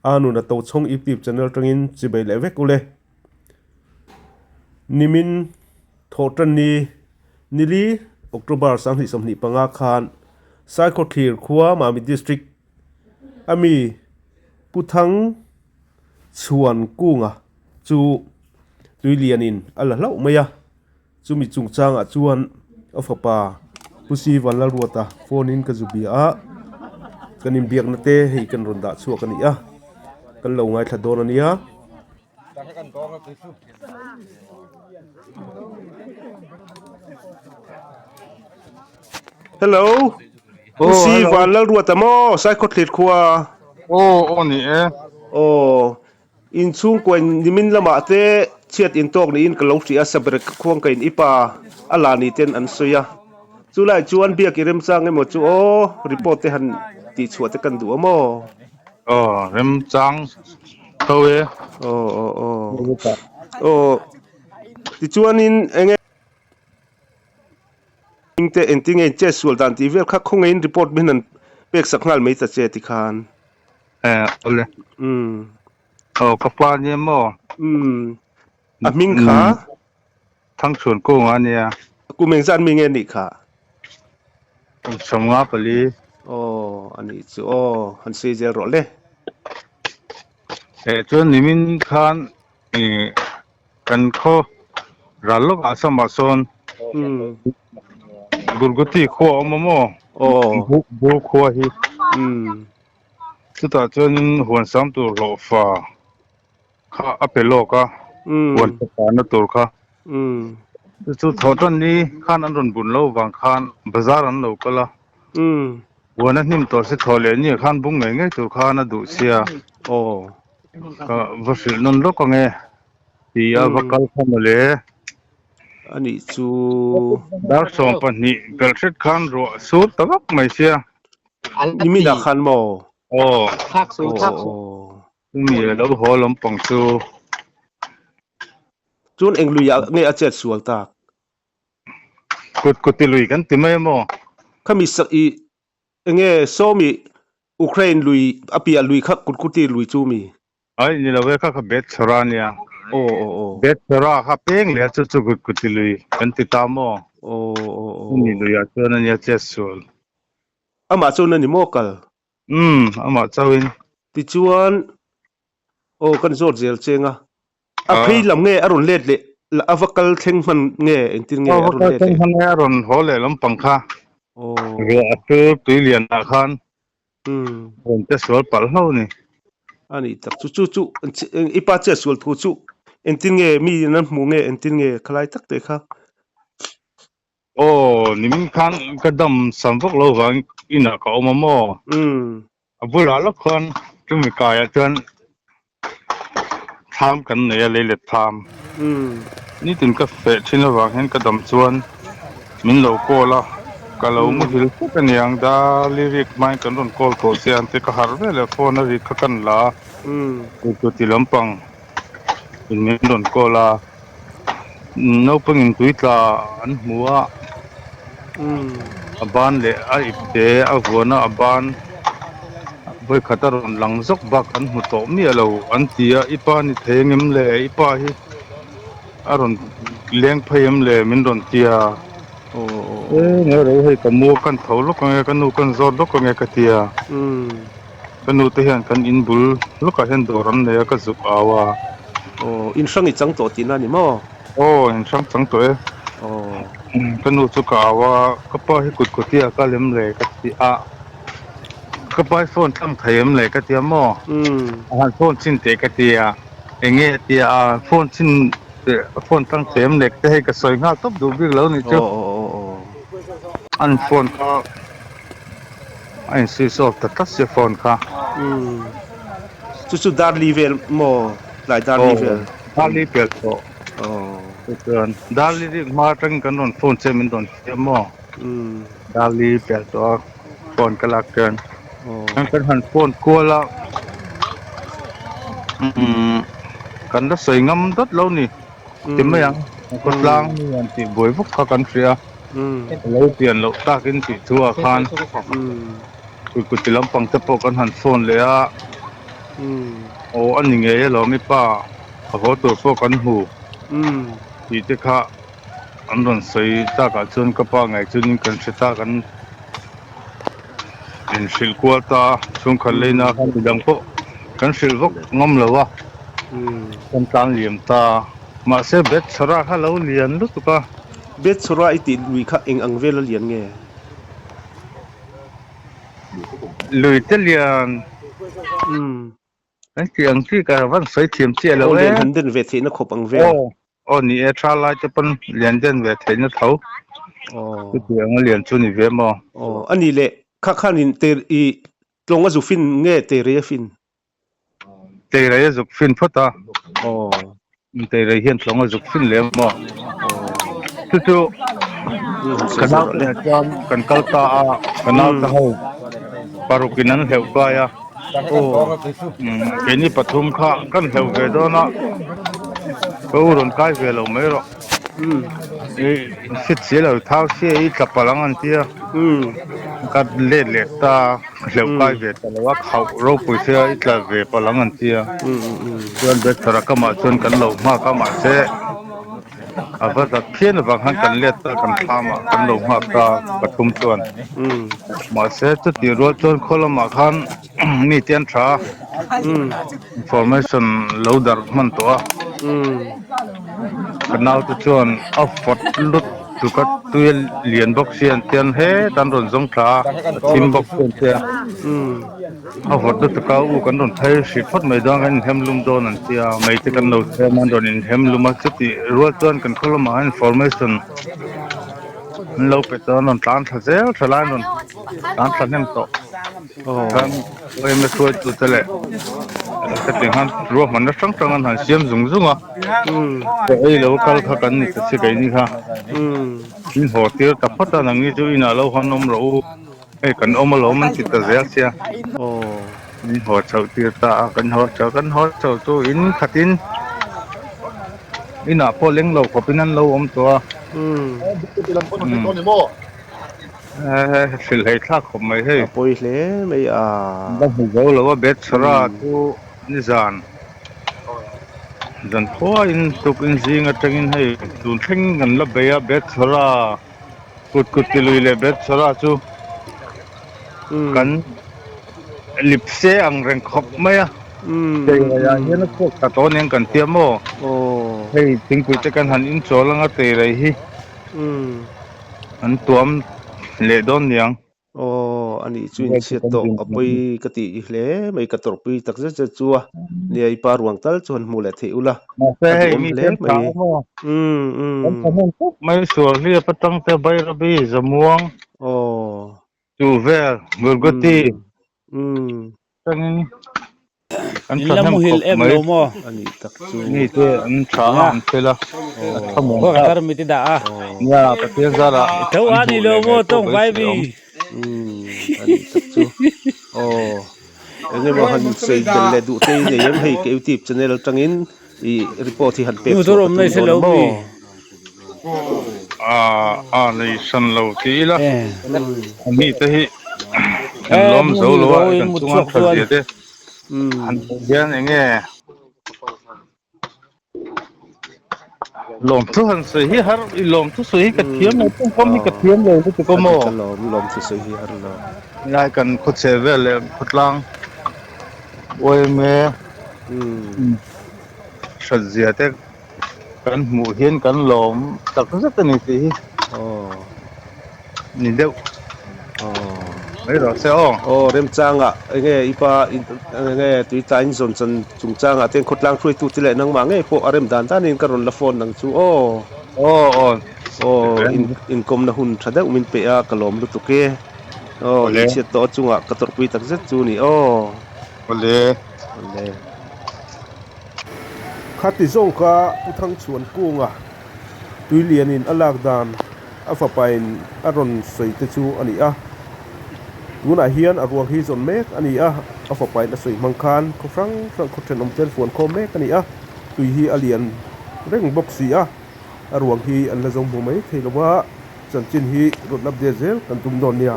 A nuna Tochhawng YouTube channel atangin chibei leh vek ule. Nimin Thawhtanni nili October 2025 khan Saikhawthlir khua Mamit District a mi Pu Thang Chhuan Kunga chu Tuilianin a la hlauh mai a. Chumi chungchangah chuan a fapa Pu Si Vanlalruata phone in ka zu bia a, kan inbiakna te hei kan rawn dah chhuak a ni a, kan lo ngaithla dawn a nia. Hello, Pu Si Vanlalruata maw Saikhawthlir khua? Aw, aw ni e. Aw, Inchhungkua in nimin lamah te chhiat intawk niin ka lo hria a, Saberek ka khuang ka in ip a, a la ni ten an sawi a. Chulai chuan biak i remchang emaw chu aw, report te han tihchhuah te kan duh a maw? Aw, remchang tho e. Aw, aw, aw. Aw, tichuanin enge te engtinge in chetsual dan tih vel kha khawngaihin report min han peksak nghal mai ta che tikhan. Eh, ole. Um. Oh, ka pa nia maw? Um. A hming kha? Thangchhuan Kunga nia. Kum engzat mi nge nih kha? Kum 54. Oh, ani chu aw, han sei zel rawh le. Eh, chuan nimin khan eh, kan khaw ral lawkah samah sawn Um. Gurguti khua a awm a maw? Aw. Bur khua hi. Um. Chutah chuanin huan sam tur hlawhfa kha a pe lawk a, huan tha tur kha. Chu chu thawhtan ni khan an rawn bun lo vang khan bazar an lo kal a, huan a hnim tawh si thaw leh ni khan bung ngei ngei tur khan a duh sia. Ka va hrilh nawn lawk ang e ti a va kal kha mawle. A nih chu. Dar 12 pelh hret khan ruah sur ta vak mai sia. Nimin ah khan maw? Aw. Aw. Chumi a lo haw lampang chu. Chuan eng lui ah nge a chet sual tak? Kut kuti lui kan ti mai maw? Khami sak i enge sawmi Ukraine lui a piah lui kha kut kuti lui chu mi? Ai ni lo e kha kha bet chhawra ania. Aw aw aw. Bet chhawra kha peng leh a chu chu kut kuti lui kan ti ta maw? Aw aw aw. Chumi lui ah chuan ania chet sual. Amah chuan a ni maw kal? Umm amah chauhin. Tichuan aw kan zawt zel cheng a. A phei lam nge a rawn let leh a va kal thleng hman nge engtin nge a rawn let leh? A va kal thleng hman nge a rawn haw leh lampang kha. Aw. Ruah a tur tui lian ah khan rawn che sual palh hlauh ni. A nih tak chu chu chu i pa chet sual thu chu engtin nge mi in an hmuh nge engtin nge khalai tak te kha. Aw nimin khan ka dam sam vak lo vang inah ka awm a maw? A bulah lawk khan chumi kaiah chuan thlam kan nei a leilet thlam. Nitin ka feh thin avang hian ka dam chuan min lo call a, ka lo muhil fek a niang dar lyric hmain kan rawn call tawh che ang te ka harh vel e phone a ri kha kan la a, tuti lampang in min rawn call a, naupang in tui tla an hmu a, a ban leh a ip te a vuan a a ban vawikhat a rawn lang zawk bak an hmu tawh miah lo an ti a, i pa ni thei ang em le i pa hi a rawn leng phei em le min rawn ti a, e nge ro hei ka mu a kan tho lawk ang e ka nu kan zawt lawk ang e ka ti a. Ka nu te hian kan in bul lawkah hian dawr an nei a, ka zuk au a. Aw, in hrang i chang tawh tihna a ni maw? Aw, in hrang chang tawh e. Aw. Ka nu chu ka au a, ka pa hi kut kawtia ka lem le ka ti a, ka pa hi phone tlang thei em le ka ti a maw? A han phone chin teh ka ti a, eng nge a ti a, phone chin teh, phone tlang thei em le te hei ka sawi nghal tawp duh bik lo nih chu. Aw, aw, aw, aw. An phone kha. A in switch off ta tlat sia phone kha. Umm. Chu chu Darli vel maw? Tlai Darli vel. Aw, Darli pel tawh. Aw. Chu chuan Darli rik hma atangin kan rawn phone che min rawn thiam maw? Umm. Darli pel tawh a phone ka lak chuan. Aw. Kan kan han phone kual a. Umm. Kan la sawi ngam dawt lo ni. Ti mai ang. Khawtlang mi an tih buai vak kha kan hria. A lo pian loh takin tih thu ah khan kut kut ti lampang te pawh kan han phone leh a. Aw a ni ngei alawm i pa a haw tur pawh kan hmu tih te kha an rawn sawi takah chuan ka pa ngei chuan kan hre ta kan inhrilh kual ta a, chhungkhat leina khan midang pawh kan hrilh vak ngam lo a, kan tlan liam ta. Mahse Bethsora kha lo lian lutuk a. Bethsora i tih lui kha eng ang vela lian nge? Lui te lian. Kan tih ang chi ka van sawi thiam chiah lo Aw e. lian han den ve theihna khawp ang vel. Aw aw ni e tha lai te pawn lian den ve theihna tho. Aw. Chuti ang a lian chu ni ve maw? Aw a ni le kha khanin ter i tlawng a zu fin nge teirei a fin? Teirei a zuk fin phawt a. Aw. Teirei hian tlawng a zuk fin leh maw? Chu chu ka naute nen chuan kan kal ta a, ka naute ho paruk in an hleuh kai a. Keini pathum kha kan hleuh ve dawn a, ka u rawn kai ve lo mai rawh. I hre chiah lo thau sia i tla palh ang an tia. Ka let leh ta. Hleuh kai ve ta lo a, khauh ropui sia i tla ve palh ang an ti a. Chuan Bethsara kamah chuan kan lo nghak a, mahse a va zat phian avang khan kan let ta, kan thlamah kan lo nghak ta pathum chuan. Mahse chutih rual chuan khaw lamah khan mi te an tha a, information lo darh hman tawh a. Ka naute chuan a fawt lut. Tuka tui a lian bawk si an tian het an rawn zawng thla a, a thim bawk si an tia. A vawt lutuk a, u kan rawn phei hrih phawt mai dawn kan inhem lum dawn an tia, mei te kan lo chhem a an rawn inhem lum a, chutih rual chuan kan khaw lamah hian information an lo pe tawh a, an rawn tlan thla zel tha lai an rawn tlan thla hnem tawh. Khan yma hruaitute leh heti khan ruahmanna hrang hrang an han siam zung zung a, chaw ei lo kal kha kan ni ta si keini kha. Min haw tir ta phawt a, nangni chu inah lo han awm rawh u, hei kan awm alawm an ti ta zel sia. Min haw chhoh tir ta a, kan haw chho kan haw chho chu in khatin inah pawh leng lo khawpin an lo awm tawh a. Hrilh hei thlak khawp mai hei. A pawi hle mai a. La hmu zo lo a Bethsora chu nizan zan khuain tukin zing atangin hei tun thleng kan la bei a Bethsora kut kut ti lui leh Bethsora chu kan lipse ang reng khawp mai a. Teirei ah hian a chhuak ta tawh aniang kan tia maw? Hei thingpui te kan han inchawl anga teirei hi. An tuam leh dawn niang. Aw, a nih chu inchhiat tawh a pawi ka tih hle mai ka tawrhpui tak zet zet chu a. Nia i pa ruang tal chu han hmuh leh theih ula Mahse a hei duhawm mi hle te an mai. thah a maw? Umm An umm. tha hnem khawp mai Sualhliap atang te Bairabi, Zamuang. Aw. Chu vel, Gurguti. Umm umm. Atangin an In tha la hnem muhil khawp em mai. lo maw? A nih tak chu. Mi te an tha a, an fel a, a tha muang Khaw ka thlak. tar mi te dah a. Nia, Pathian zarah I tho an a ni hmuh lo leh maw ngei pawh tawng vai beisei mi. awm. Umm, a nih tak chu. Aw, eng emaw han sawi tel leh duh te i nei em hei ka youtube channel atangin i report hi han pek Nu chhuah tur ka awm tum nei se dawn lo a maw? mi. A, a nei hran lo ti ila, mi te hi kan lawm zo Muhil lo a, ro in kan mut chunga chhuak tha chuan. zia te han hmuh hian eng nge lawmthu han sawi hi har i lawmthu sawi hi ka thiam lo tawngkam hi ka thiam lo lutuk a maw? A dik alawm, lawmthu sawi hi har lo. Helai kan khawchhe vel leh khawtlang yma hrat zia te Kan hmuh hian kan lawm tak zet a ni tih hi ni deuh mai rawh se aw. Aw remchangah enge i pa enge tuitlai in zawn chan chungchangah te khawtlang hruaitu te leh nangmah ngei pawh a rem dan danin ka rawn la phone nang chu aw. Aw aw. Aw inkawmna hun tha deuh min pe a ka lawm lutuk e. Aw inchhiat tawh a chungah ka tawrhpui tak zet chu ni aw. Awle. Awle. Khati zawng kha Pu Thangchhuan Kunga Tuilianin a lak dan a fapain a rawn sawi te chu a ni a. Tunah hian a ruang hi zawn mek a ni a, a fapain a sawi hmang khan khaw hrang hrang khaw thenawm ten fuan khawm mek a ni a, tui hi a lian reng bawk si a, a ruang hi an la zo hmu mai thei lo va, chanchin hi rawn update zel kan tum dawn nia.